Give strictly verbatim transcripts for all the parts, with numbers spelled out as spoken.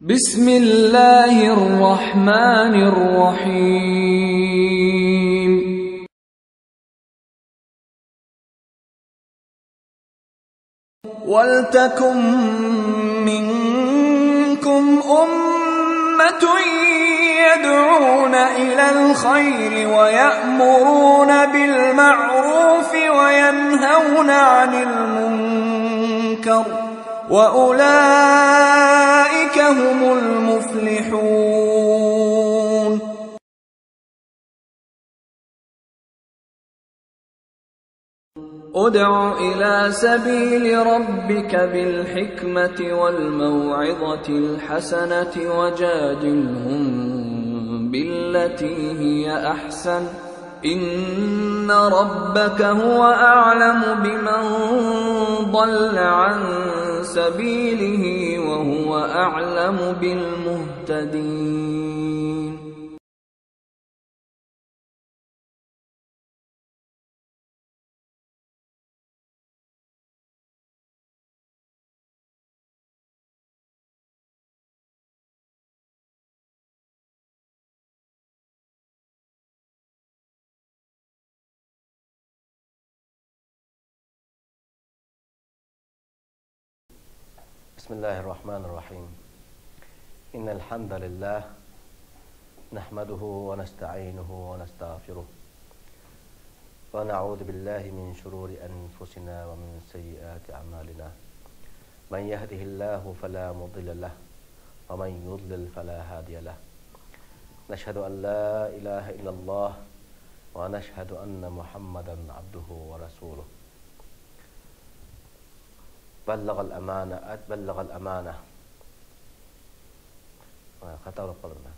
بسم الله الرحمن الرحيم. ولتكن منكم أمة يدعون إلى الخير ويأمرون بالمعروف وينهون عن المنكر وأولئك هم المفلحون. ادع إلى سبيل ربك بالحكمة والموعظة الحسنة وجادلهم بالتي هي أحسن، إن ربك هو أعلم بمن ضل عن سبيله وهو أعلم بالمهتدين. بسم الله الرحمن الرحيم. إن الحمد لله نحمده ونستعينه ونستغفره، ونعوذ بالله من شرور أنفسنا ومن سيئات أعمالنا. من يهده الله فلا مضل له، ومن يضلل فلا هادي له. نشهد أن لا إله إلا الله، ونشهد أن محمدا عبده ورسوله. بلغ الأمانة، بلغ الأمانة. خطأ بولۇپ قالدىم مەن.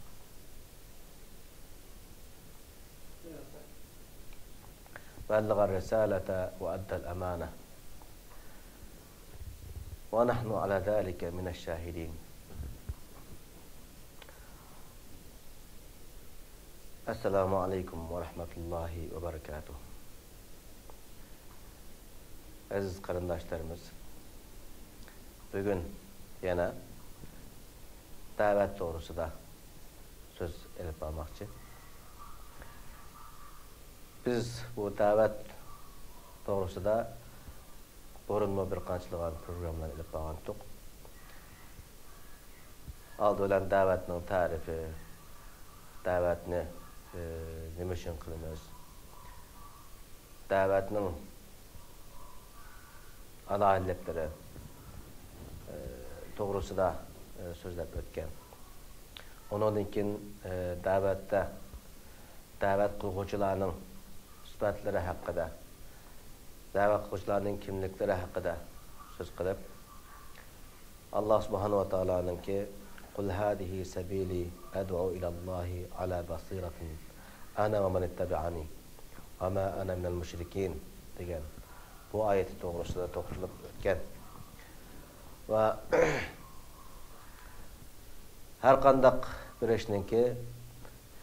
بلغ الرسالة وأدى الأمانة، ونحن على ذلك من الشاهدين. السلام عليكم ورحمة الله وبركاته. ئەزىز قېرىنداشلىرىمىز، بۈگۈن يەنە دەۋەت توغرىسىدا سۆز ئېلىپ بارماقچى. بىز بۇ دەۋەت توغرىسىدا بۇرۇنمۇ بىر قانچىلىغان پروگراممىلارنى ئېلىپ بارغانتۇق. ئالدى بىلەن دەۋەتنىڭ تەرىپى، دەۋەتنى، ئى، نېمە ئۈچۈن قىلىمىز؟ دەۋەتنىڭ ئالاھىدىلىكلىرى، ئى، توغرىسىدا، ئى، سۆزلەپ ئۆتكەن. ئۇنىڭدىن كېيىن، ئى، دەۋەتتە، دەۋەت قىلغۇچىلارنىڭ سۈپەتلىرى ھەققىدە، دەۋەت قىلغۇچىلارنىڭ كىملىكلىرى ھەققىدە سۆز قىلىپ، ئاللا سۇبھانەھۇ ۋە تائالانىڭكى، قل ھازىھى سەبىلى ئەدئۇ ئىلەللاھى ئەلا بەسىرەتىن ئەنە ۋە مەنىتتەبەئەنى ۋە مە ئەنە مىنەل مۇشرىكىن دېگەن بۇ ئايىتى توغرىسىدا توختىلىپ ئۆتكەن. ۋە ھەر قانداق بىر ئىشنىڭكى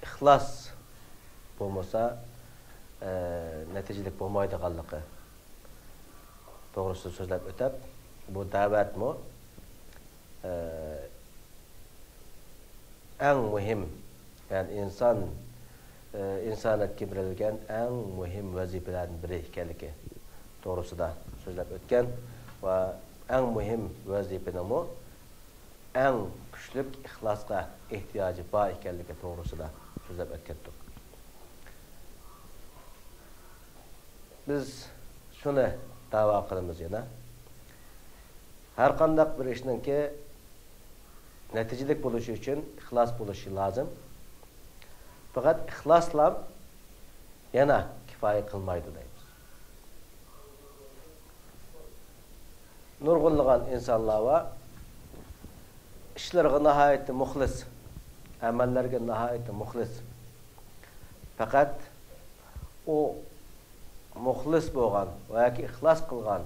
ئىخلاس بولمىسا، ئە، نەتىجىلىك بولمايدىغانلىقى توغرىسىدا سۆزلەپ ئۆتەپ، بۇ دەۋەتمۇ، ئە، ئەڭ مۇھىم، يەنى ئىنسان، ئە، ئىنسانىيەتكە بېرىلگەن ئەڭ مۇھىم ۋەزىپىلەردىن بىرى ئىكەنلىكى توغرىسىدا سۆزلەپ ئۆتكەن ۋە ئەڭ مۇھىم ۋەزىپىنىڭمۇ ئەڭ كۈچلۈك ئىخلاسقا ئېھتىياجى بار ئىكەنلىكى توغرىسىدا سۆزلەپ ئۆتكەنتۇق. بىز شۇنى دەۋا قىلىمىز يەنە. ھەر قانداق بىر ئىشنىڭكى نەتىجىلىك بولۇشى ئۈچۈن ئىخلاس بولۇشى لازىم. پەقەت ئىخلاسلا يەنە كۇپايە قىلمايدۇ دەيمىز. نۇرغۇنلىغان ئىنسانلار بار، ئىشلىرىغا ناھايىتى مۇخلىس، ئەمەللەرگە ناھايىتى مۇخلىس. پەقەت ئۇ مۇخلىس بولغان ۋە ياكى ئىخلاس قىلغان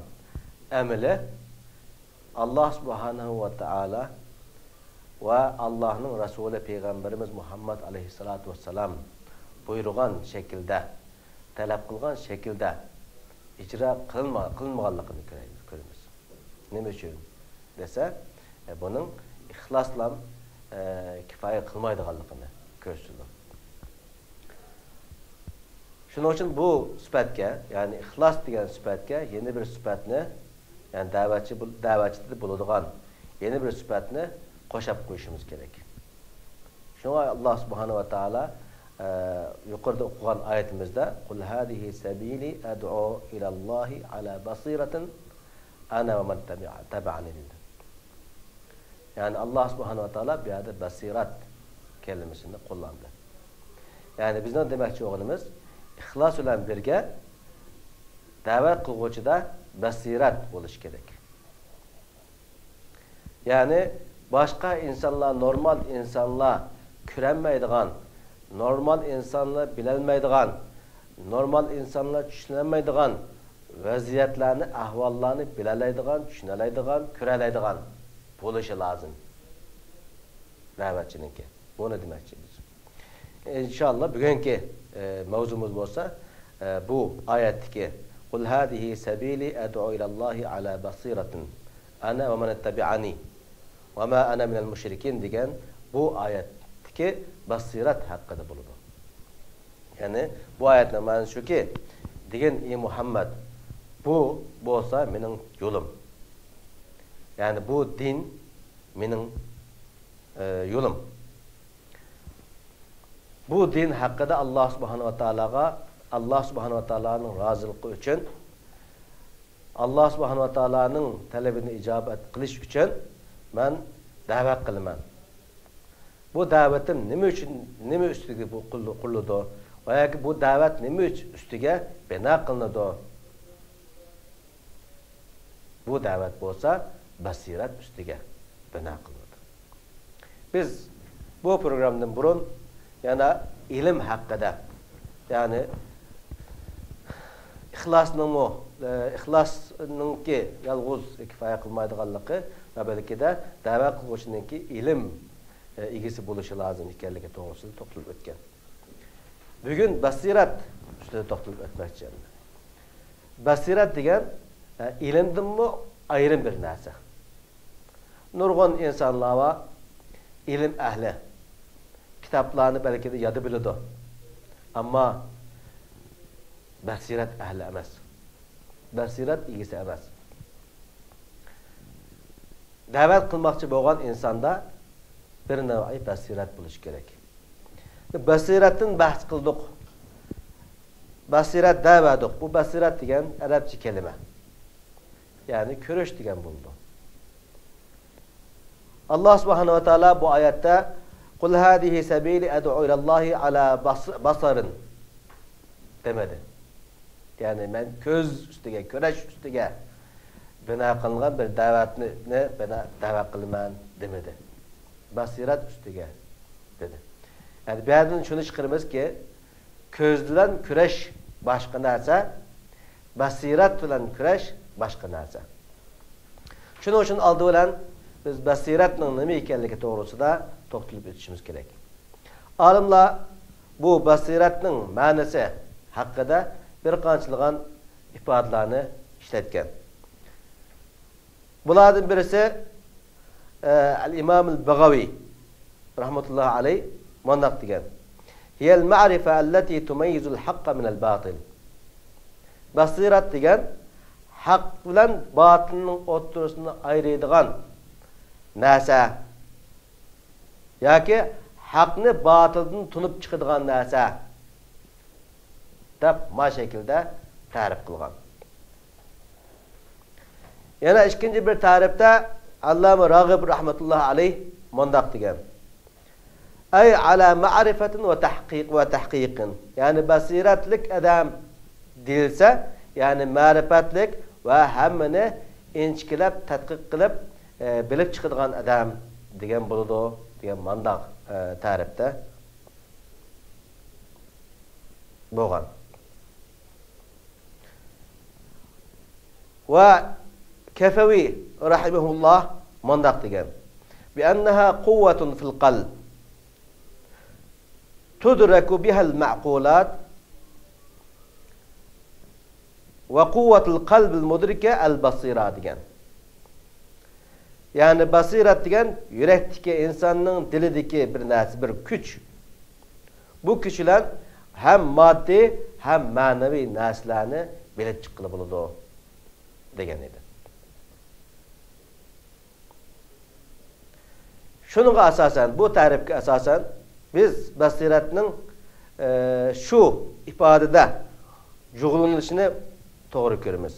ئەمىلى ئاللا سۇبھانەھۇ ۋە تائالا ۋە ئاللانىڭ رەسۇلى پەيغەمبىرىمىز مۇھەممەد ئەلەيھىسسالاتۇ ۋەسسالام بۇيرۇغان شەكىلدە، تەلەپ قىلغان شەكىلدە ئىجرا قىلما-، قىلمىغانلىقىنى كۆرەيمىز، كۆرىمىز. نېمە ئۈچۈن دېسە، ئە، بۇنىڭ ئىخلاسلا ئە، كۇپايە قىلمايدىغانلىقىنى كۆرسىتىدۇ. شۇنىڭ ئۈچۈن بۇ سۈپەتكە، يەنى ئىخلاس دېگەن سۈپەتكە يەنە بىر سۈپەتنى، يەنى دەۋەتچى، دەۋەتچىدە بولىدىغان يەنە بىر سۈپەتنى قوشاپ قويۇشىمىز كېرەك. شۇڭا ئاللا سۇبھانەھۇ ۋە تائالا، ئە، يۇقىرىدا ئوقۇغان ئايىتىمىزدە، قۇل ھازىھى سەبىلى ئەدئۇ ئىلەللاھى ئەلا بەسىرەتىن ئەنە ۋە مەن تەبىئە-، تەبەئەنى دېدى. يەنى ئاللا سۇبھانەھۇ ۋە تائالا بۇ يەردە بەسىرەت كەلىمىسىنى قوللاندى. يەنى بىزنىڭ دېمەكچى بولغىنىمىز، ئىخلاس بىلەن بىرگە دەۋەت قىلغۇچىدا بەسىرەت بولۇشى كېرەك. يەنى باشقا ئىنسانلار، نورمال ئىنسانلار كۆرەلمەيدىغان، نورمال ئىنسانلار بىلەلمەيدىغان، نورمال ئىنسانلار چۈشىنەلمەيدىغان ۋەزىيەتلەرنى، ئەھۋاللارنى بىلەلەيدىغان، چۈشىنەلەيدىغان، كۆرەلەيدىغان بولۇشى لازىم دەۋەتچىنىڭكى. بۇنى دېمەكچى بىز. ئىنشاللا بۈگۈنكى، ئە، مەۋزۇمىز بولسا، ئە، بۇ ئايەتتىكى، قۇل ھازىھى سەبىلى ئەدئۇ ئىلەللاھى ئەلا بەسىرەتىن ئەنە ۋە مەن ئىتتەبەئەنى ۋە ما ئەنە مىنەل مۇشرىكىن دېگەن بۇ ئايەتتىكى بەسىرەت ھەققىدە بولىدۇ. يەنى بۇ ئايەتنىڭ مەنىسى شۇكى، دېگىن، ئى مۇھەممەد، بۇ بولسا مېنىڭ يولۇم. يەنى بۇ دىن مېنىڭ، ئە، يولۇم. بۇ دىن ھەققىدە ئاللا سۇبھانەھۇ ۋە تائالاغا، ئاللا سۇبھانەھۇ ۋە تائالانىڭ رازىلىقى ئۈچۈن، ئاللا سۇبھانەھۇ ۋە تائالانىڭ تەلىپىنى ئىجابەت قىلىش ئۈچۈن مەن دەۋەت قىلىمەن. بۇ دەۋىتىم نېمە ئۈچۈن، نېمە ئۈستىگە بۇ قۇرۇلىدۇ؟ ۋە ياكى بۇ دەۋەت نېمە ئۈچ-، ئۈستىگە بىنا قىلىنىدۇ؟ بۇ دەۋەت بولسا بەسىرەت ئۈستىگە بىنا قىلىنىدۇ. بىز بۇ پروگراممىدىن بۇرۇن يەنە ئىلىم ھەققىدە، يەنى ئىخلاسنىڭمۇ، ئە، ئىخلاسنىڭكى يالغۇز كۇپايە قىلمايدىغانلىقى ۋە بەلكىدە دەۋەت قىلغۇچىنىڭكى ئىلىم، ئە، ئىگىسى بولۇشى لازىم ئىكەنلىكى توغرىسىدا توختىلىپ ئۆتكەن. بۈگۈن بەسىرەت ئۈستىدە توختىلىپ ئۆتمەكچى. بەسىرەت دېگەن، ئە، ئىلىمدىنمۇ ئايرىم بىر نەرسە. نۇرغۇن ئىنسانلار بار، ئىلىم ئەھلى، كىتابلارنى بەلكىدە يادا بىلىدۇ، ئەمما بەسىرەت ئەھلى ئەمەس، بەسىرەت ئىگىسى ئەمەس. دەۋەت قىلماقچى بولغان ئىنساندا بىر نەۋەي بەسىرەت بولۇشى كېرەك. بەسىرەتتىن بەھس قىلدۇق. بەسىرەت دەۋەدۇق. بۇ بەسىرەت دېگەن ئەرەبچە كەلىمە. يەنى كۆرۈش دېگەن بولىدۇ. ئاللا سۇبھانەھۇ ۋە تائالا بۇ ئايەتتە، قۇل ھازىھى سەبىلى ئەدئۇ ئىلەللاھى ئەلا بەس-، بەسىرەتىن دېمىدى. يەنى مەن كۆز ئۈستىگە، كۆرۈش ئۈستىگە بىنا قىلىنغان بىر دەۋەتنى، نى بىنا، دەۋەت قىلىمەن دېمىدى. بەسىرەت ئۈستىگە دېدى. يەنى بۇ يەردىن شۇنى چىقىرىمىزكى، كۆز بىلەن كۆرۈش باشقا نەرسە، بەسىرەت بىلەن كۆرۈش باشقا نەرسە. شۇنىڭ ئۈچۈن ئالدى بىلەن بىز بەسىرەتنىڭ نېمە ئىكەنلىكى توغرىسىدا توختىلىپ ئۆتۈشىمىز كېرەك. ئالىملار بۇ بەسىرەتنىڭ مەنىسى ھەققىدە بىر قانچىلىغان ئىپادىلەرنى ئىشلەتكەن. بۇلاردىن بىرسى، ئە، ئەل ئىمامۇل بەغەۋى رەھمەتۇللاھى ئەلەيھ مۇنداق دېگەن: ھىيەل مەرىفە ئەللەتى تۇمەييىزۇل ھەققە مىنەل باتىل. بەسىرەت دېگەن ھەق بىلەن باتىلنىڭ ئوتتۇرىسىنى ئايرىيدىغان نەرسە ياكى ھەقنى باتىلدىن تونۇپ چىقىدىغان نەرسە دەپ ما شەكىلدە تەرىپ قىلغان. يەنە ئىككىنچى بىر تەرىپتە ئاللامە راغىب رەھمەتۇللاھى ئەلەيھ مۇنداق دېگەن: ئەي ئەلا مەرىفەتىن ۋە تەھقىق ۋە تەھقىقىن. يەنى بەسىرەتلىك ئادەم دېيىلسە، يەنى مەرىپەتلىك ۋە ھەممىنى ئىنچىكىلەپ تەتقىق قىلىپ، ئە، بىلىپ چىقىدىغان ئادەم دېگەن بولىدۇ، دېگەن مانداق، ئە، تەرىپتە بولغان. ۋە كەفەۋى رەھىمەھۇللاھ مۇنداق دېگەن: بىئەننەھا قۇۋۋەتۇن فىل قەلب تۇدرەكۇ بىھەل مەئقۇلات ۋە قۇۋۋەتۇل قەلبىل مۇدرىكە ئەل بەسىرە دېگەن. يەنى باسىرەت دېگەن يۈرەكتىكى ئىنساننىڭ دىلىدىكى بىر نەرسە، بىر كۈچ. بۇ كۈچ بىلەن ھەم ماددىي، ھەم مەنىۋى نەرسىلەرنى بىلىپ چىققىلى بولىدۇ، دېگەن ئىدى. شۇنىڭغا ئاساسەن، بۇ تەرىپكە ئاساسەن، بىز باسىرەتنىڭ، ئە، شۇ ئىپادىدە جۇغلىنىشىنى توغرا كۆرىمىز.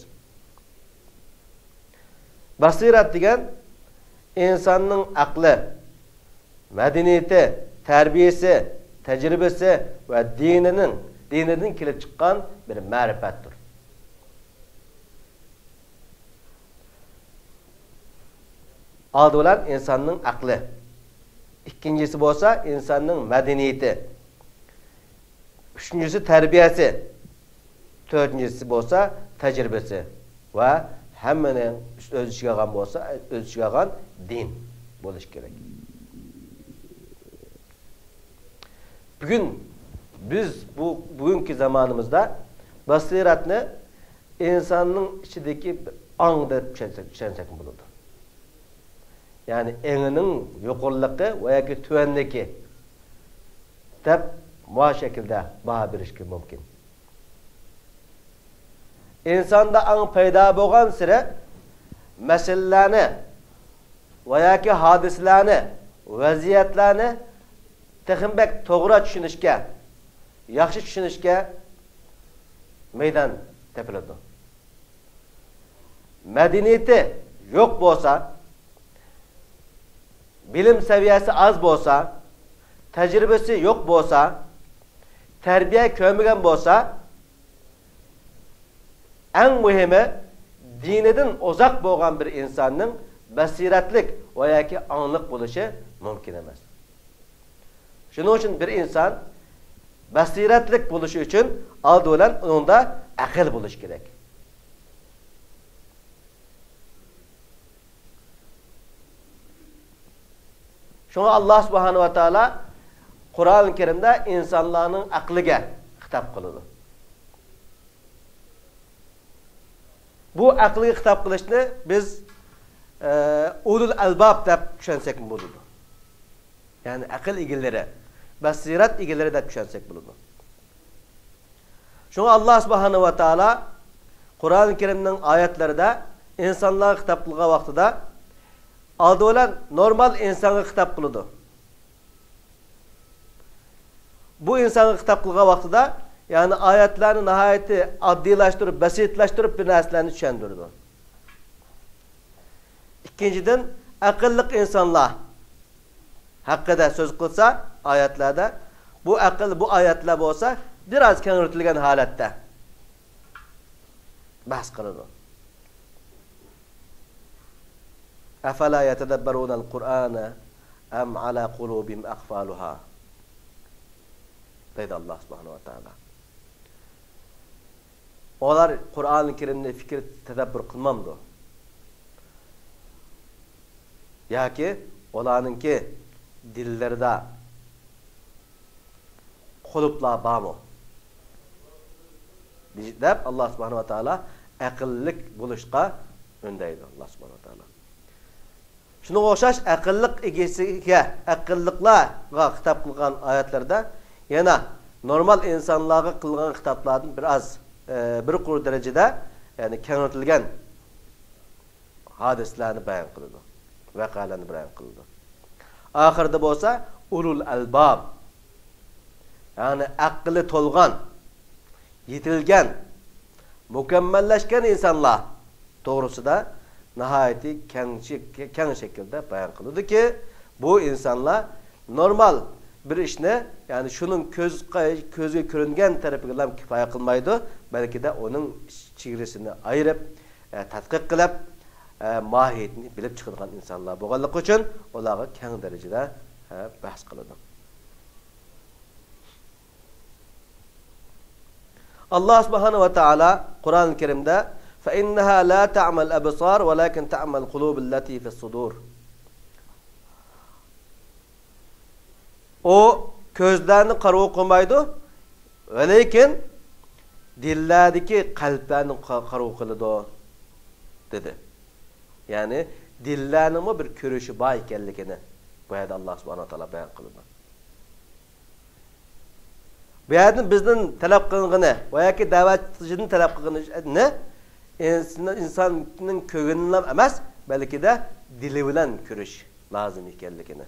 باسىرەت دېگەن ئىنساننىڭ ئەقلى، مەدەنىيىتى، تەربىيەسى، تەجرىبىسى ۋە دىنىنىڭ، دىنىدىن كېلىپ چىققان بىر مەرىپەتتۇر. ئالدى بىلەن ئىنساننىڭ ئەقلى، ئىككىنچىسى بولسا ئىنساننىڭ مەدەنىيىتى، ئۈچىنچىسى تەربىيەسى، تۆتىنچىسى بولسا تەجرىبىسى ۋە ھەممىنى ئۆز ئىچىگە ئالغان بولسا، ئۆز ئىچىگە ئالغان دىن بولۇشى كېرەك. بۈگۈن بىز بۇ، بۈگۈنكى زامانىمىزدا باسىرەتنى ئىنساننىڭ ئىچىدىكى بىر ئاڭ دەپ چۈشەنسەك، چۈشەنسەكمۇ بولىدۇ. يەنى ئېڭىنىڭ يۇقىرىلىقى ۋە ياكى تۆۋەنلىكى دەپ مۇشۇ شەكىلدە باھا بېرىشكە مۇمكىن. ئىنساندا ئاڭ پەيدا بولغانسېرى مەسىلىلەرنى ۋە ياكى ھادىسىلەرنى، ۋەزىيەتلەرنى تېخىمۇ بەك توغرا چۈشىنىشكە، ياخشى چۈشىنىشكە مەيدان تېپىلىدۇ. مەدەنىيىتى يوق بولسا، بىلىم سەۋىيەسى ئاز بولسا، تەجرىبىسى يوق بولسا، تەربىيە كۆرمىگەن بولسا، ئەڭ مۇھىمى، دىنىدىن ئۇزاق بولغان بىر ئىنساننىڭ بەسىرەتلىك ۋە ياكى ئاڭلىق بولۇشى مۇمكىن ئەمەس. شۇنىڭ ئۈچۈن بىر ئىنسان بەسىرەتلىك بولۇشى ئۈچۈن ئالدى بىلەن ئۇنىڭدا ئەقىل بولۇشى كېرەك. شۇڭا ئاللا سۇبھانەھۇ ۋە تائالا قۇرئان كەرىمدە ئىنسانلارنىڭ ئەقلىگە خىتاب قىلىدۇ. بۇ ئەقىلگە خىتاب قىلىشنى بىز، ئە، ئۇلۇل ئەلباب دەپ چۈشەنسەكمۇ بولىدۇ. يەنى ئەقىل ئىگىلىرى، بەسىرەت ئىگىلىرى دەپ چۈشەنسەك بولىدۇ. شۇڭا ئاللا سۇبھانەھۇ ۋە تائالا قۇرئان كەرىمنىڭ ئايەتلىرىدە ئىنسانلارغا خىتاب قىلغان ۋاقتىدا ئالدى بىلەن نورمال ئىنسانغا خىتاب قىلىدۇ. بۇ ئىنسانغا خىتاب قىلغان ۋاقتىدا، يەنى ئايەتلەرنى ناھايىتى ئاددىيلاشتۇرۇپ، بەسىتلەشتۈرۈپ بىر نەرسىلەرنى چۈشەندۈرىدۇ. ئىككىنچىدىن، ئەقىللىق ئىنسانلار ھەققىدە سۆز قىلسا ئايەتلەردە، بۇ ئەقىل، بۇ ئايەتلەر بولسا بىر ئاز كەڭرىتىلگەن ھالەتتە بەھس قىلىدۇ. ئەفەلا يەتەدەببەرۇنەل قۇرئانە ئەم ئەلا قۇلۇبىم ئەقفالۇھا، دەيدۇ ئاللا سۇبھانەھۇ ۋە تائالا. ئۇلار قۇرئانى كەرىمنى پىكىر، تەدەببۇر قىلمامدۇ؟ ياكى ئۇلارنىڭكى دىللىرىدا قۇلۇپلار بارمۇ؟ دەپ، ئاللا سۇبھانەھۇ ۋە تائالا ئەقىللىك بولۇشقا ئۈندەيدۇ، ئاللا سۇبھانەھۇ ۋە تائالا. شۇنىڭغا ئوخشاش، ئەقىللىق ئىگىسىگە، ئەقىللىقلارغا خىتاب قىلغان ئايەتلەردە يەنە نورمال ئىنسانلارغا قىلغان خىتابلاردىن بىر ئاز، ئە، بىر قۇر دەرىجىدە، يەنى كەڭرىتىلگەن ھادىسىلەرنى بايان قىلىدۇ، ۋەقەلەرنى بايان قىلىدۇ. ئاخىرىدا بولسا ئۇلۇل ئەلباب، يەنى ئەقلى تولغان، يېتىلگەن، مۇكەممەللەشكەن ئىنسانلار توغرىسىدا ناھايىتى كەڭ، كەڭ شەكىلدە بايان قىلىدۇكى، بۇ ئىنسانلار نورمال بىر ئىشنى، يەنى شۇنىڭ كۆز، كۆزگە كۆرۈنگەن تەرىپىگىلا كۇپايە قىلمايدۇ، بەلكىدە ئۇنىڭ چېگرىسىنى ئايرىپ، ئە، تەتقىق قىلىپ، ئە، ماھىيىتىنى بىلىپ چىقىدىغان ئىنسانلار بولغانلىقى ئۈچۈن ئۇلارغا كەڭ دەرىجىدە، ئە، بەھس قىلىدۇ. ئاللا سۇبھانەھۇ ۋە تائالا قۇرئان كەرىمدە، فَإِنَّهَا لَا تَعْمَى الْأَبْصَارُ وَلَكِنْ تَعْمَى الْقُلُوبُ الَّتِي فِي الصُّدُورِ. ئۇ كۆزلەرنى قارىغۇ قىلمايدۇ، ۋەلىكىن دىللەردىكى قەلبلەرنى قا-، قارىغۇ قىلىدۇ، دېدى. يەنى دىللارنىڭمۇ بىر كۆرۈشى بار ئىكەنلىكىنى بۇ يەردە ئاللا سۇبھانەھۇ ۋە تائالا بايان قىلىدۇ. بۇ يەردىن بىزدىن تەلەپ قىلىنغىنى ۋە ياكى دەۋەتچىدىن تەلەپ قىلغىنى ئىنسان، ئىنساننىڭ كۆڭلى بىلەن ئەمەس، بەلكىدە دىلى بىلەن كۆرۈش لازىم ئىكەنلىكىنى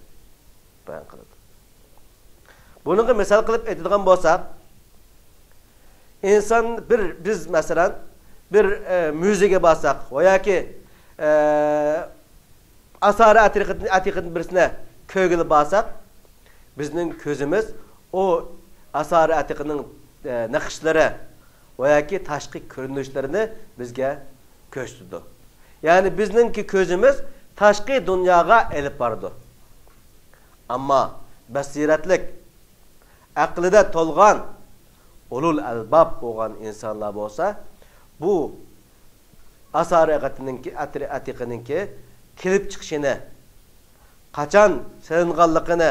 بايان قىلىدۇ. بۇنىڭغا مىسال قىلىپ ئېيتىدىغان بولساق، ئىنسان بىر، بىز مەسىلەن، بىر، ئە، مۇزېيگە بارساق ۋە ياكى، ئە، ئاسارە ئەتىقىدىن، ئەتىقىدىن بىرسىنى كۆرگىلى بارساق، بىزنىڭ كۆزىمىز ئۇ ئاسارە ئەتىقىنىڭ، ئە، نەقىشلىرى ۋە ياكى تاشقى كۆرۈنۈشلىرىنى بىزگە كۆرسىتىدۇ. يەنى بىزنىڭكى كۆزىمىز تاشقى دۇنياغا ئېلىپ بارىدۇ. ئەمما بەسىرەتلىك، ئەقلىدە تولغان، ئۇلۇل ئەلباب بولغان ئىنسانلار بولسا، بۇ ئاسارە ئەتىقىنىڭكى، ئەتىرى ئەتىقىنىڭكى كېلىپ چىقىشىنى، قاچان سېلىنغانلىقىنى،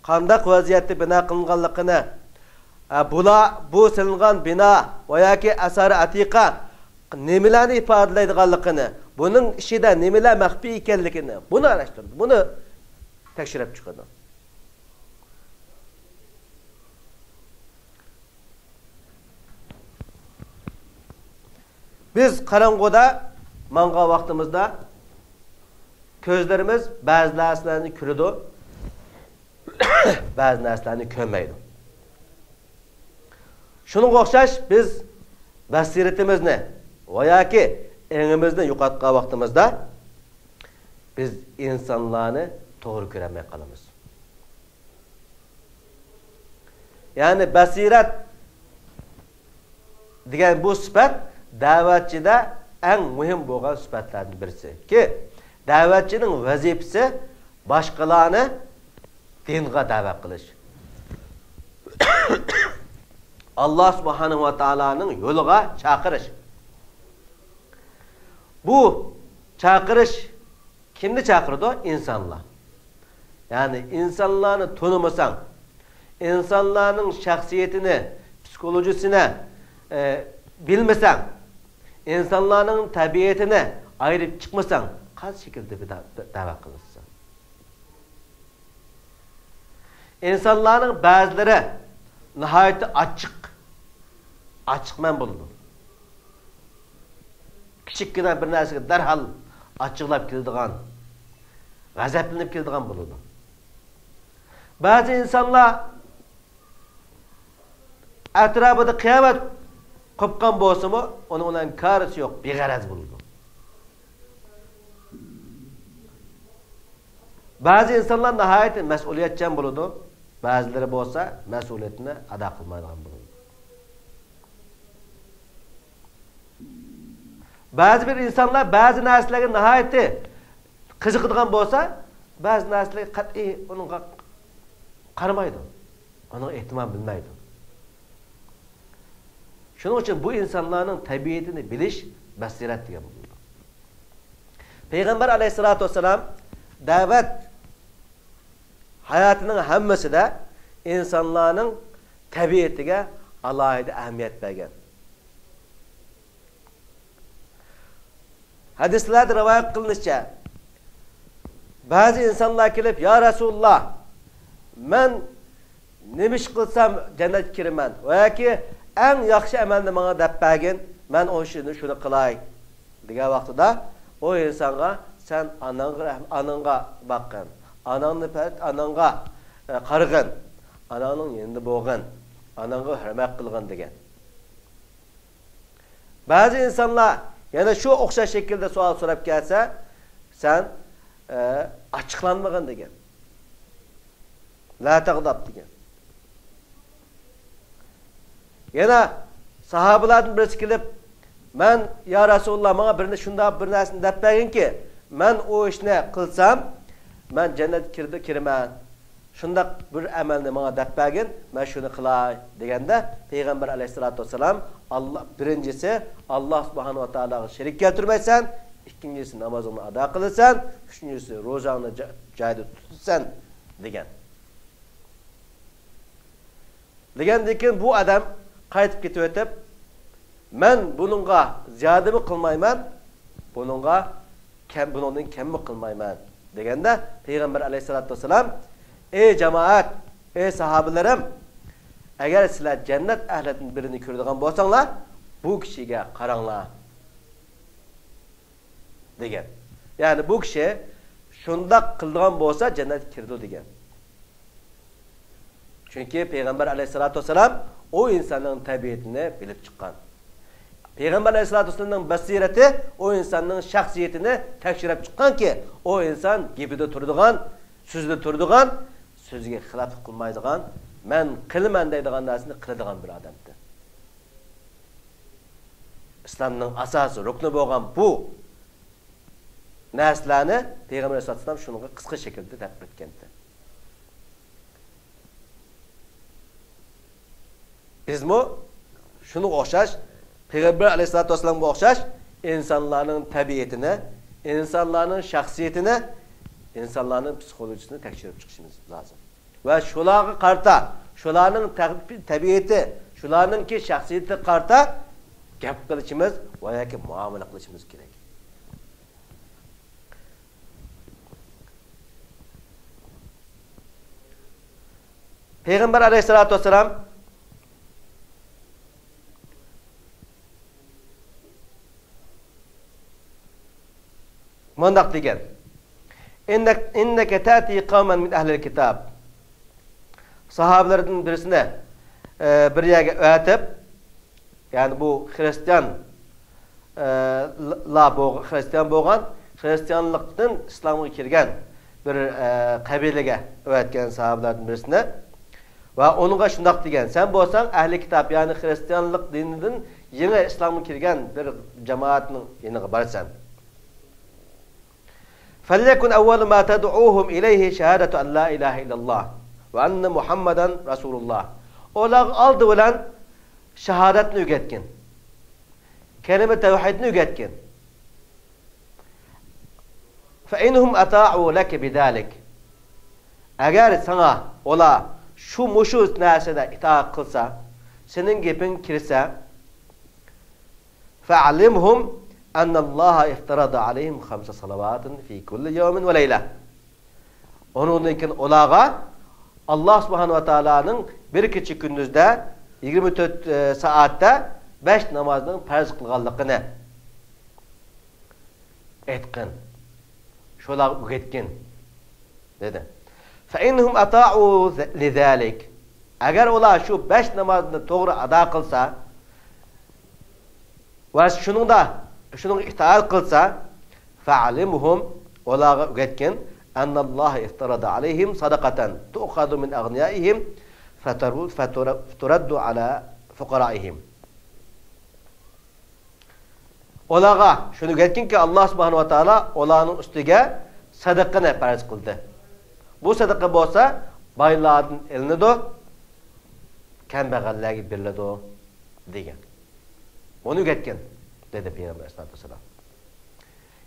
قانداق ۋەزىيەتتە بىنا قىلىنغانلىقىنى، ئە، بۇلار، بۇ سېلىنغان بىنا ۋە ياكى ئاسارە ئەتىقە نېمىلەرنى ئىپادىلەيدىغانلىقىنى، بۇنىڭ ئىچىدە نېمىلەر مەخپىي ئىكەنلىكىنى، بۇنى ئاراشتۇرىدۇ، بۇنى تەكشۈرۈپ چىقىدۇ. بىز قاراڭغۇدا ماڭغان ۋاقتىمىزدا كۆزلىرىمىز بەزى نەرسىلەرنى كۆرىدۇ، بەزى نەرسىلەرنى كۆرمەيدۇ. شۇنىڭغا ئوخشاش بىز بەسىرىتىمىزنى ۋە ياكى ئېڭىمىزنى يوقاتقان ۋاقتىمىزدا بىز ئىنسانلارنى توغرا كۆرەلمەي قالىمىز. يەنى بەسىرەت دېگەن بۇ سۈپەت دەۋەتچىدە ئەڭ مۇھىم بولغان سۈپەتلەردىن بىرسىكى، دەۋەتچىنىڭ ۋەزىپىسى باشقىلارنى دىنغا دەۋەت قىلىش، ئاللا سۇبھانەھۇ ۋە تائالانىڭ يولىغا چاقىرىش. بۇ چاقىرىش كىمنى چاقىرىدۇ؟ ئىنسانلار. يەنى ئىنسانلارنى تونۇمىساڭ، ئىنسانلارنىڭ شەخسىيىتىنى، پسىخولوگىيىسىنى، ئە، بىلمىسەڭ، ئىنسانلارنىڭ تەبىئىتىنى ئايرىپ چىقمىساڭ، قانداق شەكىلدە بىر دە-، دەۋەت قىلىسەن؟ ئىنسانلارنىڭ بەزىلىرى ناھايىتى ئاچچىق، ئاچچىقمەن بولىدۇ. كىچىككىنە بىر نەرسىگە دەرھال ئاچچىقلاپ كېتىدىغان، غەزەپلىنىپ كېتىدىغان بولىدۇ. بەزى ئىنسانلار ئەتراپىدا قىيامەت قوپقان بولسىمۇ، ئۇنىڭ بىلەن كارىسى يوق، بىغەرەز بولىدۇ. بەزى ئىنسانلار ناھايىتى مەسئۇلىيەتچان بولىدۇ، بەزىلىرى بولسا مەسئۇلىيىتىنى ئادا قىلمايدىغان بولىدۇ. بەزى بىر ئىنسانلار بەزى نەرسىلەرگە ناھايىتى قىزىقىدىغان بولسا، بەزى نەرسىلەرگە قەتئىي ئۇنىڭغا قارىمايدۇ، ئۇنىڭغا ئېھتىمام بىلمەيدۇ. شۇنىڭ ئۈچۈن بۇ ئىنسانلارنىڭ تەبىئىتىنى بىلىش بەسىرەت دېگەن بولىدۇ. پەيغەمبەر ئەلەيھىسسالاتۇ ۋەسسالام دەۋەت ھاياتىنىڭ ھەممىسىدە ئىنسانلارنىڭ تەبىئىتىگە ئالاھىدە ئەھمىيەت بەرگەن. ھەدىسلەردە رىۋايەت قىلىنىشىچە، بەزى ئىنسانلار كېلىپ، يا رەسۇلاللا، مەن نېمە ئىش قىلسام جەننەتكە كىرىمەن؟ ۋە ياكى ئەڭ ياخشى ئەمەلنى ماڭا دەپ بەرگىن، مەن ئۇ ئىشنى، شۇنى قىلاي، دېگەن ۋاقتىدا ئۇ ئىنسانغا، سەن ئاناڭغا رەھم-، ئاناڭغا باققىن، ئاناڭنى پەرت-، ئاناڭغا، ئە، قارىغىن، ئاناڭنىڭ يېنىدا بولغىن، ئاناڭغا ھۆرمەت قىلغىن، دېگەن. بەزى ئىنسانلار يەنە شۇ ئوخشاش شەكىلدە سوئال سوراپ كەلسە، سەن، ئە، ئاچچىقلانمىغىن دېگەن. لا تەغداب دېگەن. يەنە ساھابىلاردىن بىرسى كېلىپ، مەن، يا رەسۇلاللا، ماڭا بىرنى، شۇنداق بىر نەرسىنى دەپ بەرگىنكى، مەن ئۇ ئىشنى قىلسام، مەن جەننەتكە كىرىدۇ، كىرىمەن. شۇنداق بىر ئەمەلنى ماڭا دەپ بەرگىن، مەن شۇنى قىلاي، دېگەندە، پەيغەمبەر ئەلەيھىسسالاتۇ ۋەسسالام، ئاللا، بىرىنچىسى، ئاللا سۇبھانەھۇ ۋە تائالاغا شېرىك كەلتۈرمەيسەن، ئىككىنچىسى، نامازىڭنى ئادا قىلىسەن، ئۈچىنچىسى، روزاڭنى جا-، جايىدا تۇتىسەن، دېگەن. دېگەندىن كېيىن بۇ ئادەم قايتىپ كېتىۋېتىپ، مەن بۇنىڭغا زىيادىمۇ قىلمايمەن، بۇنىڭغا كەم، بۇنىڭدىن كەممۇ قىلمايمەن» دېگەندە، پەيغەمبەر ئەلەيھىسسالاتۇ ۋەسسالام: «ئەي جامائەت، ئەي ساھابىلىرىم، ئەگەر سىلەر جەننەت ئەھلىدىن بىرىنى كۆرىدىغان بولساڭلار، بۇ كىشىگە قاراڭلار» دېگەن. يەنى بۇ كىشى شۇنداق قىلىدىغان بولسا جەننەتكە كىرىدۇ دېگەن. چۈنكى پەيغەمبەر ئەلەيھىسسالاتۇ ۋەسسالام ئۇ ئىنساننىڭ تەبىئىتىنى بىلىپ چىققان. پەيغەمبەر ئەلەيھىسسالاتۇ ۋەسسالامنىڭ بەسىرىتى ئۇ ئىنساننىڭ شەخسىيىتىنى تەكشۈرۈپ چىققانكى، ئۇ ئىنسان گېپىدە تۇرىدىغان، سۆزىدە تۇرىدىغان، سۆزىگە خىلاپلىق قىلمايدىغان، «مەن قىلىمەن» دەيدىغان نەرسىنى قىلىدىغان بىر ئادەمدى. ئىسلامنىڭ ئاساسىي رۇكنى بولغان بۇ نەرسىلەرنى پەيغەمبەر ئەلەيھىسسالاتۇ ۋەسسالام شۇنىڭغا قىسقا شەكىلدە دەپ ئۆتكەنتى. بىزمۇ شۇنىڭغا ئوخشاش، پەيغەمبەر ئەلەيھىسسالاتۇ ۋەسسالامغا ئوخشاش ئىنسانلارنىڭ تەبىئىتىنى، ئىنسانلارنىڭ شەخسىيىتىنى، ئىنسانلارنىڭ پسىخولوگىيىسىنى تەكشۈرۈپ چىقىشىمىز لازىم. ۋە شۇلارغا قارىتا، شۇلارنىڭ تەب-، تەبىئىتى، شۇلارنىڭكى شەخسىيىتىگە قارىتا گەپ قىلىشىمىز ۋە ياكى مۇئامىلە قىلىشىمىز كېرەك. پەيغەمبەر ئەلەيھىسسالاتۇ ۋەسسالام مۇنداق دېگەن: «ئىننەك، ئىننەكە تەتى قەۋمەن مىن ئەھلىل كىتاب.» ساھابىلىرىدىن بىرسىنى، ئە، بىر يەرگە ئەۋەتىپ، يەنى بۇ خرىستىيان، ئە، لا بولغ-، خرىستىيان بولغان، خرىستىيانلىقتىن ئىسلامغا كىرگەن بىر، ئە، قەبىلىگە ئەۋەتكەن ساھابىلەردىن بىرسىنى. ۋە ئۇنىڭغا شۇنداق دېگەن: «سەن بولساڭ ئەھلى كىتاب، يەنى خرىستىيانلىق دىنىدىن يېڭى ئىسلامغا كىرگەن بىر جامائەتنىڭ يېنىغا بارىسەن.» «فليكن أول ما تدعوهم إليه شهادة أن لا إله إلا الله وأن محمدا رسول الله.» ئۇلارغا ئالدى بىلەن شاھادەتنى ئۆگەتكىن. كەلىمە تەۋھىدنى ئۆگەتكىن. «فإنهم أطاعوا لك بذلك.» ئەگەر ساڭا ئۇلار شۇ، مۇشۇ نەرسىدە ئىتائەت قىلسا، سېنىڭ گېپىڭگە كىرسە، «فأعلمهم أن الله افترض عليهم خمس صلوات في كل يوم وليلة.» ئۇنىڭدىن كېيىن ئۇلارغا ئاللا سۇبھانەھۇ ۋە تائالانىڭ بىر كېچە كۈندۈزدە يىگىرمە تۆت، ئە، سائەتتە بەش نامازنىڭ پەرز قىلغانلىقىنى ئېيتقىن، شۇلارغا ئۆگەتكىن، دېدى. «فإنهم أطاعوا لذلك.» ئەگەر ئۇلار شۇ بەش نامازنى توغرا ئادا قىلسا، ۋە شۇنىڭدا، شۇنىڭغا ئىتائەت قىلسا، «فأعلمهم»، ئۇلارغا ئۆگەتكىن، «أن الله افترض عليهم صدقة تؤخذ من أغنيائهم فتر-، فتر-، فترد على فقرائهم.» ئۇلارغا شۇنى ئۆگەتكىنكى، ئاللا سۇبھانەھۇ ۋە تائالا ئۇلارنىڭ ئۈستىگە سەدىقىنى پەرز قىلدى. بۇ سەدىقە بولسا بايلاردىن ئېلىنىدۇ، كەمبەغەللەرگە بېرىلىدۇ، دېگەن. بۇنى ئۆگەتكىن، دېدى پەيغەمبەر ئەلەيھىسسالاتۇ ۋەسسالام.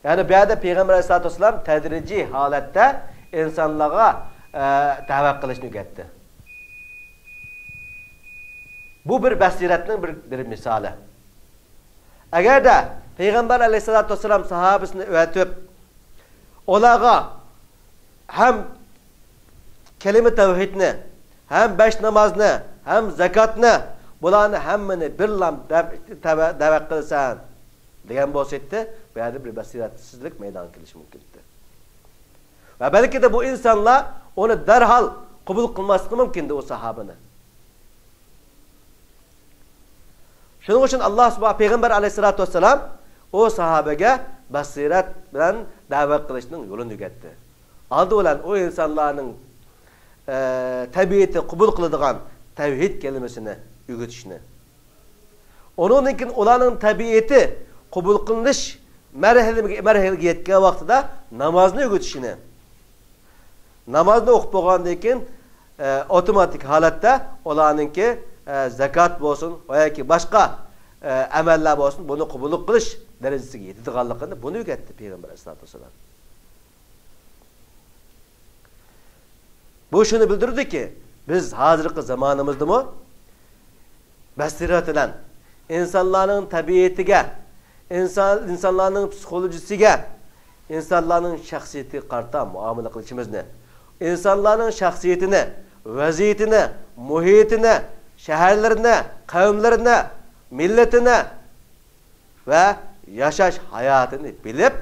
يەنى بۇ يەردە پەيغەمبەر ئەلەيھىسسالاتۇ ۋەسسالام تەدرىجىي ھالەتتە ئىنسانلارغا، ئە، دەۋەت قىلىشنى ئۆگەتتى. بۇ بىر بەسىرەتنىڭ بىر، بىر مىسالى. ئەگەردە پەيغەمبەر ئەلەيھىسسالاتۇ ۋەسسالام ساھابىسىنى ئەۋەتىپ، ئۇلارغا ھەم كەلىمە تەۋھىدنى، ھەم بەش نامازنى، ھەم زاكاتنى، بۇلارنى ھەممىنى بىرلا دەپ-، تەۋە-، دەۋەت قىلىسەن دېگەن بولسا ئىدى، بۇ يەردە بىر بەسىرەتسىزلىك مەيدانغا كېلىشى مۇمكىن ئىدى. ۋە بەلكىدە بۇ ئىنسانلار ئۇنى دەرھال قوبۇل قىلماسلىقى مۇمكىن ئىدى، ئۇ ساھابىنى. شۇنىڭ ئۈچۈن ئاللا سۇبھا-، پەيغەمبەر ئەلەيھىسسالاتۇ ۋەسسالام ئۇ ساھابىگە بەسىرەت بىلەن دەۋەت قىلىشنىڭ يولىنى ئۆگەتتى. ئالدى بىلەن ئۇ ئىنسانلارنىڭ، ئە، تەبىئىتى قوبۇل قىلىدىغان تەۋھىد كەلىمىسىنى ئۆگىتىشنى. ئۇنىڭدىن كېيىن ئۇلارنىڭ تەبىئىتى قوبۇل قىلىنىش مەرھىلىگە، مەرھىلىگە يەتكەن ۋاقتىدا نامازنى ئۆگىتىشنى. نامازنى ئوقۇپ بولغاندىن كېيىن، ئە، ئاپتوماتىك ھالەتتە ئۇلارنىڭكى، ئە، زاكات بولسۇن ۋە ياكى باشقا، ئە، ئەمەللەر بولسۇن، بۇنى قوبۇل قىلىش دەرىجىسىگە يېتىدىغانلىقىنى، بۇنى ئۆگەتتى پەيغەمبەر ئەلەيھىسسالاتۇ ۋەسسالام. بۇ شۇنى بىلدۈرىدۇكى، بىز ھازىرقى زامانىمىزدىمۇ بەسىرەت بىلەن ئىنسانلارنىڭ تەبىئىتىگە، ئىنسان، ئىنسانلارنىڭ پسىخولوگىيىسىگە، ئىنسانلارنىڭ شەخسىيىتىگە قارىتا مۇئامىلە قىلىشىمىزنى، ئىنسانلارنىڭ شەخسىيىتىنى، ۋەزىيىتىنى، مۇھىتىنى، شەھەرلىرىنى، قەۋملىرىنى، مىللىتىنى ۋە ياشاش ھاياتىنى بىلىپ،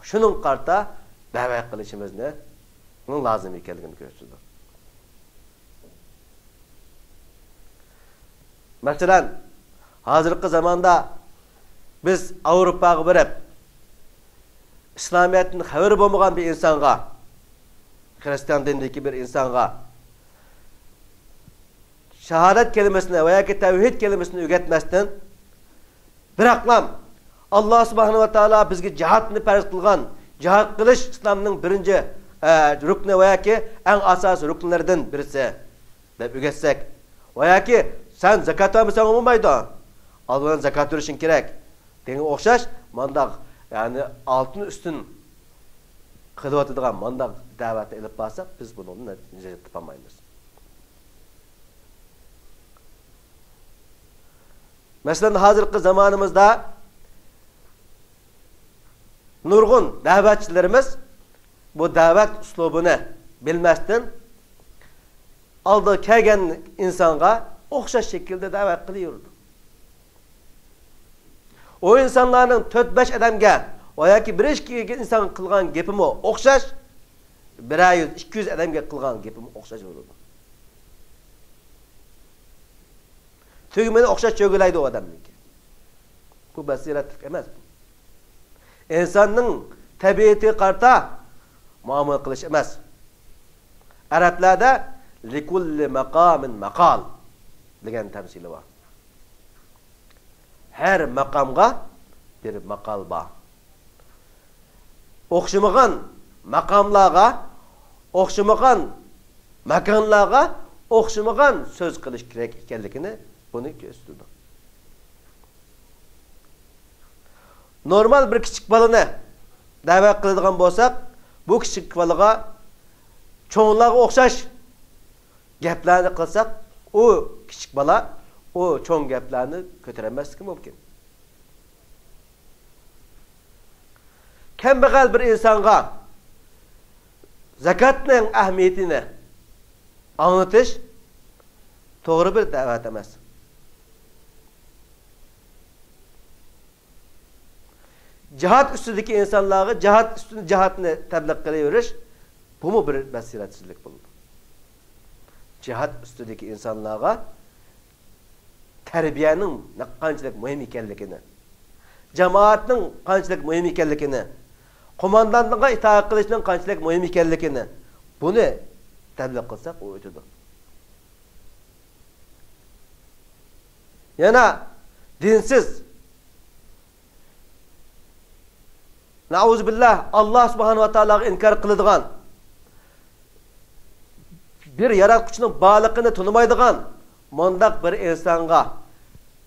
شۇنىڭغا قارىتا دەۋەت قىلىشىمىزنىڭ لازىم ئىكەنلىكىنى كۆرسىتىدۇ. مەسىلەن، ھازىرقى زاماندا بىز ئاۋروپاغا بېرىپ، ئىسلامىيەتتىن خەۋىرى بولمىغان بىر ئىنسانغا، خىرىستىيان دىنىدىكى بىر ئىنسانغا شاھادەت كەلىمىسىنى ۋە ياكى تەۋھىد كەلىمىسىنى ئۆگەتمەستىن، بىراقلا، ئاللا سۇبھانەھۇ ۋە تائالا بىزگە جىھادنى پەرز قىلغان، جىھاد قىلىش ئىسلامنىڭ بىرىنچى، ئە، رۇكنى ۋە ياكى ئەڭ ئاساسىي رۇكنلىرىدىن بىرسى، دەپ ئۆگەتسەك، ۋە ياكى سەن زاكات بەرمىسەڭ بولمايدۇ، ئالدى بىلەن زاكات بېرىشىڭ كېرەك، دېگەنگە ئوخشاش مانداق، يەنى ئالتىن ئۈستۈن قىلىۋاتىدىغان مانداق دەۋەتنى ئېلىپ بارساق، بىز بۇنىڭدىن نەتىجە تاپالمايمىز. مەسىلەن، ھازىرقى زامانىمىزدا نۇرغۇن دەۋەتچىلىرىمىز بۇ دەۋەت ئۇسلۇبىنى بىلمەستىن، ئالدىغا كەلگەن ئىنسانغا ئوخشاش شەكىلدە دەۋەت قىلىۋېرىدۇ. ئۇ ئىنسانلارنىڭ تۆت-بەش ئادەمگە ۋە ياكى بىر ئىككى ئىنسانغا قىلغان گېپىمۇ ئوخشاش، بىرەر يۈز، ئىككى يۈز ئادەمگە قىلغان گېپىمۇ ئوخشاش بولىدۇ. تۈگمىنى ئوخشاش چۆگىلەيدۇ ئۇ ئادەمنىڭكى. بۇ بەسىرەتلىك ئەمەس. ئىنساننىڭ تەبىئىتىگە قارىتا مۇئامىلە قىلىش ئەمەس. ئەرەبلەردە لىكۇللى مەقامىن مەقال دېگەن تەمسىلى بار. ھەر ماقامغا بىر ماقال بار. ئوخشىمىغان ماقاملارغا، ئوخشىمىغان ماكانلارغا ئوخشىمىغان سۆز قىلىش كېرەك ئىكەنلىكىنى بۇنى كۆرسىتىدۇ. نورمال بىر كىچىك بالىنى دەۋەت قىلىدىغان بولساق، بۇ كىچىك بالىغا چوڭلارغا ئوخشاش گەپلەرنى قىلساق، ئۇ كىچىك بالا ئۇ چوڭ گەپلەرنى كۆتۈرەلمەسلىكى مۇمكىن. كەمبەغەل بىر ئىنسانغا زاكاتنىڭ ئەھمىيىتىنى ئاڭلىتىش توغرا بىر دەۋەت ئەمەس. جىھاد ئۈستىدىكى ئىنسانلارغا جىھاد ئۈستىدە جىھادنى تەبلىغ قىلىۋېرىش، بۇمۇ بىر بەسىرەتسىزلىك بولىدۇ. جىھاد ئۈستىدىكى ئىنسانلارغا تەربىيەنىڭ قانچىلىك مۇھىم ئىكەنلىكىنى، جامائەتنىڭ قانچىلىك مۇھىم ئىكەنلىكىنى، قوماندانغا ئىتائەت قىلىشنىڭ قانچىلىك مۇھىم ئىكەنلىكىنى، بۇنى تەبلىغ قىلساق، ئۇ ئۆتىدۇ. يەنە دىنسىز، نەئۇزۇبىللا، ئاللا سۇبھانەھۇ ۋە تائالاغا ئىنكار قىلىدىغان، بىر ياراتقۇچىنىڭ بارلىقىنى تونۇمايدىغان مۇنداق بىر ئىنسانغا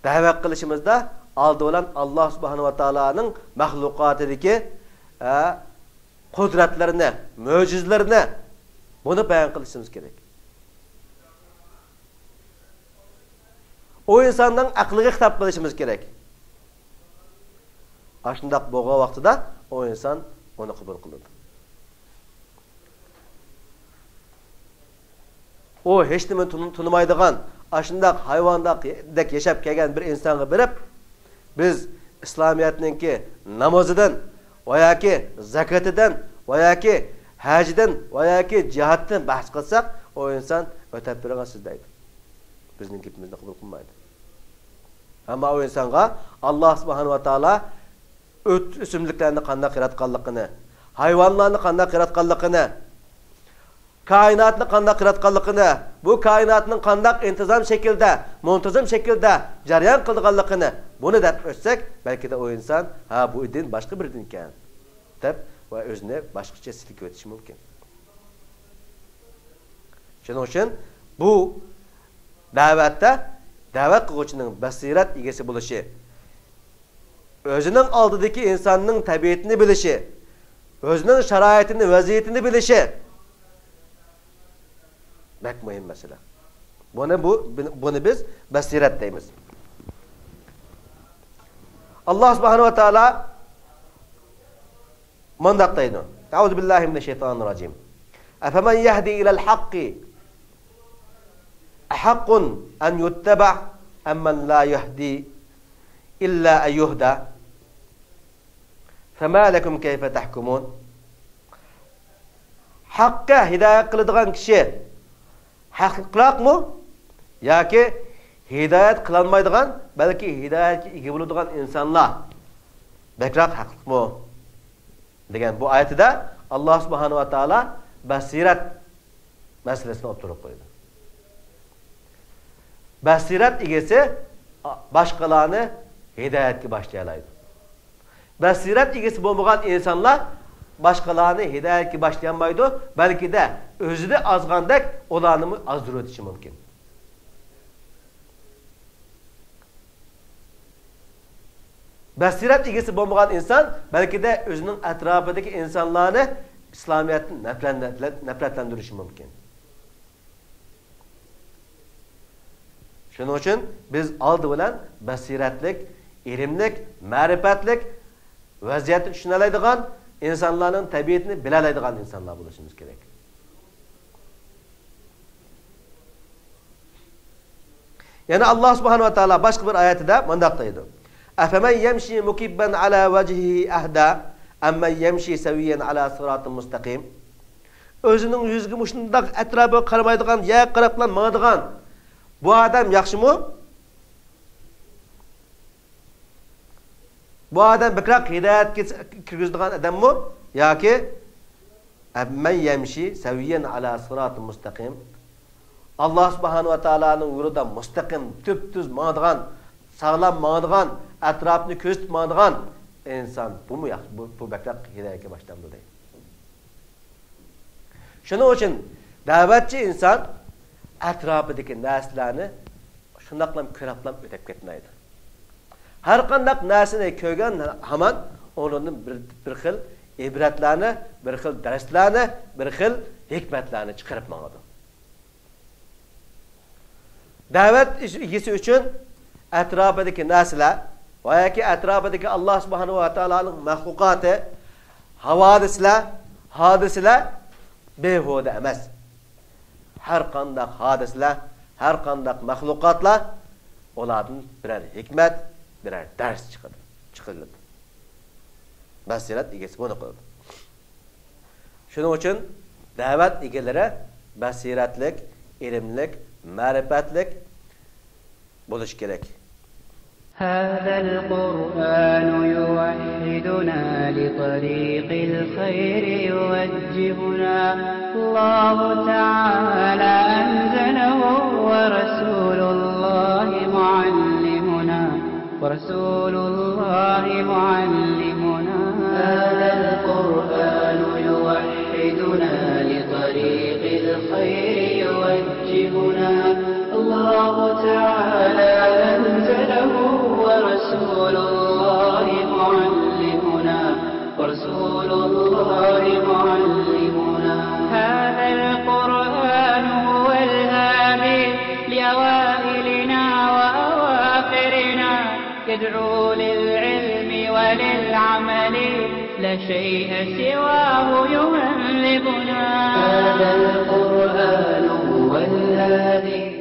دەۋەت قىلىشىمىزدا، ئالدى بىلەن ئاللا سۇبھانەھۇ ۋە تائالانىڭ مەخلۇقاتىدىكى، ئە، قۇدرەتلىرىنى، مۆجىزىلىرىنى، بۇنى بايان قىلىشىمىز كېرەك. ئۇ ئىنساننىڭ ئەقلىگە خىتاب قىلىشىمىز كېرەك. ئاشۇنداق بولغان ۋاقتىدا ئۇ ئىنسان ئۇنى قوبۇل قىلىدۇ. ئۇ ھېچنېمىنى تونۇ-، تونۇمايدىغان، ئاشۇنداق ھايۋاندەك ياشاپ كەلگەن بىر ئىنسانغا بېرىپ، بىز ئىسلامىيەتنىڭكى نامىزىدىن ۋە ياكى زاكىتىدىن ۋە ياكى ھەجىدىن ۋە ياكى جىھادتىن بەھس قىلساق، ئۇ ئىنسان ئۆتەپ بېرىڭە سىز دەيدۇ. بىزنىڭ گېپىمىزنى قوبۇل قىلمايدۇ. ئەمما ئۇ ئىنسانغا ئاللا سۇبھانەھۇ ۋە تائالا ئۆت-، ئۆسۈملۈكلەرنى قانداق ياراتقانلىقىنى، ھايۋانلارنى قانداق ياراتقانلىقىنى، كائىناتنى قانداق ياراتقانلىقىنى، بۇ كائىناتنىڭ قانداق ئىنتىزام شەكىلدە، مۇنتىزىم شەكىلدە جەريان قىلىدىغانلىقىنى، بۇنى دەپ ئۆتسەك، بەلكىدە ئۇ ئىنسان، ھە، بۇ دىن باشقا بىر دىنكەن، دەپ ۋە ئۆزىنى باشقىچە سېتىۋېتىشى مۇمكىن. شۇنىڭ ئۈچۈن بۇ دەۋەتتە دەۋەت قىلغۇچىنىڭ بەسىرەت ئىگىسى بولۇشى، ئۆزىنىڭ ئالدىدىكى ئىنساننىڭ تەبىئىتىنى بىلىشى، ئۆزىنىڭ شارائىتىنى، ۋەزىيىتىنى بىلىشى بەك مۇھىم مەسىلە. بۇنى، بۇ، بۇنى بىز بەسىرەت دەيمىز. ئاللا سۇبھانەھۇ ۋە تائالا مۇنداق دەيدۇ. أعوذ بالله من الشيطان الرجيم. أفمن يهدي إلى الحق أحق أن يتبع أمن لا يهدي إلا أن يهدى فما لكم كيف تحكمون. ھەققە ھىدايەت قىلىدىغان كىشى ھەقلىقراقمۇ ياكى ھىدايەت قىلالمايدىغان، بەلكى ھىدايەتكە ئىگە بولىدىغان ئىنسانلار بەكرەك ھەقلىقمۇ؟ دېگەن بۇ ئايىتىدە ئاللا سۇبھانەھۇ ۋە تائالا بەسىرەت مەسىلىسىنى ئوتتۇرىغا قويىدۇ. بەسىرەت ئىگىسى باشقىلارنى ھىدايەتكە باشلايالايدۇ. بەسىرەت ئىگىسى بولمىغان ئىنسانلار باشقىلارنى ھىدايەتكە باشلىيالمايدۇ، بەلكىدە ئۆزىدە ئازغاندەك ئۇلارنىمۇ ئازدۇرۇۋېتىشى مۇمكىن. بەسىرەت ئىگىسى بولمىغان ئىنسان بەلكىدە ئۆزىنىڭ ئەتراپىدىكى ئىنسانلارنى ئىسلامىيەتتىن نەپرەت-، نەپرەتلەندۈرۈشى مۇمكىن. شۇنىڭ ئۈچۈن بىز ئالدى بىلەن بەسىرەتلىك، ئىلىملىك، مەرىپەتلىك، ۋەزىيەتنى چۈشىنەلەيدىغان، ئىنسانلارنىڭ تەبىئىتىنى بىلەلەيدىغان ئىنسانلار بولۇشىمىز كېرەك. يەنە ئاللا سۇبھانەھۇ ۋە تائالا باشقا بىر ئايەتىدە مۇنداق دەيدۇ: أفمن يمشي مكبا على وجهه أهدى أمن يمشي سويا على صراط مستقيم. ئۆزىنىڭ يۈزىگە مۇشۇنداق ئەتراپىغا قارىمايدىغان، يەرگە قاراپلا ماڭىدىغان بۇ ئادەم ياخشىمۇ؟ بۇ ئادەم بەكرەك ھىدايەتكە كىرگۈزىدىغان ئادەممۇ ياكى أمن يمشي سويا على صراط مستقيم؟ ئاللا سۇبھانەھۇ ۋە تائالانىڭ يولىدا مۇستەقىم، تۈپتۈز ماڭىدىغان، ساغلام ماڭىدىغان، ئەتراپنى كۆزىتىپ ماڭىدىغان ئىنسان بۇمۇ ياخشى، بۇ، بۇ بەكرەك ھىدايەتكە باشلامدۇ دەيدۇ. شۇنىڭ ئۈچۈن دەۋەتچى ئىنسان ئەتراپىدىكى نەرسىلەرنى شۇنداقلا كۆرەپلا ئۆتۈپ كەتمەيدۇ. ھەر قانداق نەرسىنى كۆرگەن ھامان ئۇنىڭدىن بىر، بىر خىل ئىبرەتلەرنى، بىر خىل دەرسلەرنى، بىر خىل ھېكمەتلەرنى چىقىرىپ ماڭىدۇ. دەۋەت ئىگىسى ئۈچۈن ئەتراپىدىكى نەرسىلەر ۋە ياكى ئەتراپىدىكى ئاللا سۇبھانەھۇ ۋە تائالانىڭ مەخلۇقاتى، ھاۋادىسلەر، ھادىسىلەر بىھۇدە ئەمەس. ھەر قانداق ھادىسىلەر، ھەر قانداق مەخلۇقاتلار، ئۇلاردىن بىرەر ھېكمەت، بىرەر دەرس چىقىدۇ، چىقىرىلىدۇ. بەسىرەت ئىگىسى بۇنى قىلىدۇ. شۇنىڭ ئۈچۈن دەۋەت ئىگىلىرى بەسىرەتلىك، ئىلىملىك، مەرىپەتلىك بولۇشى كېرەك. هذا القرآن يوحدنا لطريق الخير يوجهنا. الله تعالى أنزله ورسول الله معلمنا. ورسول الله معلمنا. هذا القرآن يوحدنا لطريق الخير يوجهنا. الله تعالى أنزله ورسول الله معلمنا. ورسول الله معلمنا. هذا القرآن هو الهادي لأوائلنا وأواخرنا. يدعو للعلم وللعمل، لا شيء سواه يهذبنا. هذا القرآن هو الهادي.